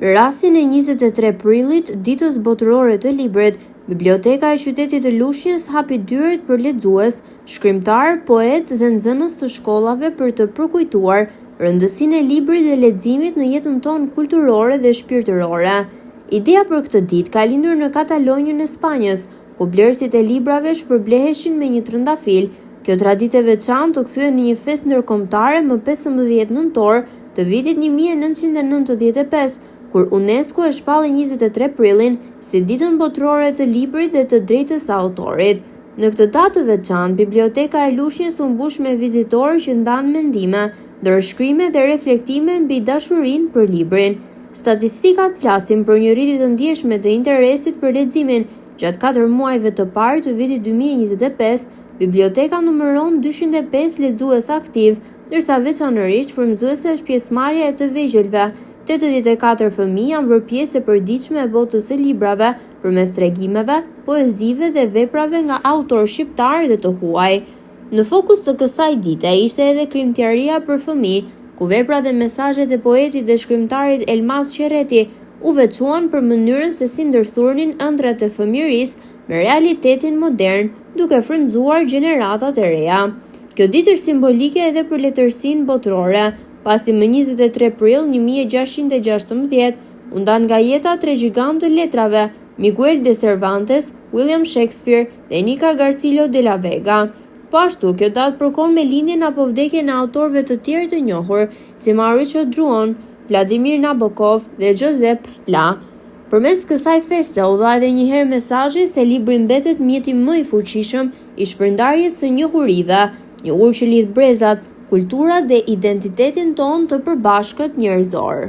Me rastin e 23 prillit, Ditës Botërore të Librit, Biblioteka e qytetit të Lushnjës hapi dyert për lexues, shkrimtarë, poetë dhe nxënës të shkollave për të përkujtuar rëndësinë e librit dhe leximit në jetën tonë kulturore dhe shpirtërore. Ideja për këtë ditë ka lindur në Katalonjën e Spanjës, ku blerësit e librave shpërbleheshin me një trëndafil. Kjo traditë e veçantë u kthye në një festë ndërkombëtare më 15 nëntor të vitit 1995, kur UNESCO e shpalli 23 prillin si Ditën Botërore të Librit dhe të Drejtës së Autorit. Në këtë datë të veçantë, biblioteka e Lushnjës u mbush me vizitorë që ndanë mendime, dorëshkrime dhe reflektime mbi dashurinë për librin. Statistikat flasin për një rritje të ndjeshme të interesit për leximin. Gjatë 4 muajve të parë të vitit 2025, biblioteka numëron 205 lexues aktivë, ndërsa veçanërisht frymëzuese është pjesëmarrja e të vegjëlve. 84 fëmijë janë bërë pjesë e përditshme e botës së librave përmes tregimeve, poezive dhe veprave nga autorë shqiptarë dhe të huaj. Në fokus të kësaj dite ishte edhe krijimtaria për fëmijë, ku veprat dhe mesazhet e poetit dhe shkrimtarit Elmas Qerreti u veçuan për mënyrën se si ndërthurnin ëndrrat e fëmijërisë me realitetin modern, duke frymëzuar gjeneratat e reja. Kjo ditë është simbolike edhe për letërsinë botërore, pasi më 23 prill 1616 u ndanë nga jeta tre gjigantë të letrave, Miguel de Cervantes, William Shakespeare dhe Nika Garcilo de la Vega. Po ashtu, kjo datë përkon me lindjen apo vdekjen e autorëve të tjerë të njohur, si Mauricio Druon, Vladimir Nabokov dhe Josep Pla. Përmes kësaj feste u dha edhe një herë mesazhi se libri mbetet mjeti më i fuqishëm i shpërndarjes së njohurive, një urë që lidh brezat, kulturat dhe identitetin tonë të përbashkët njerëzor.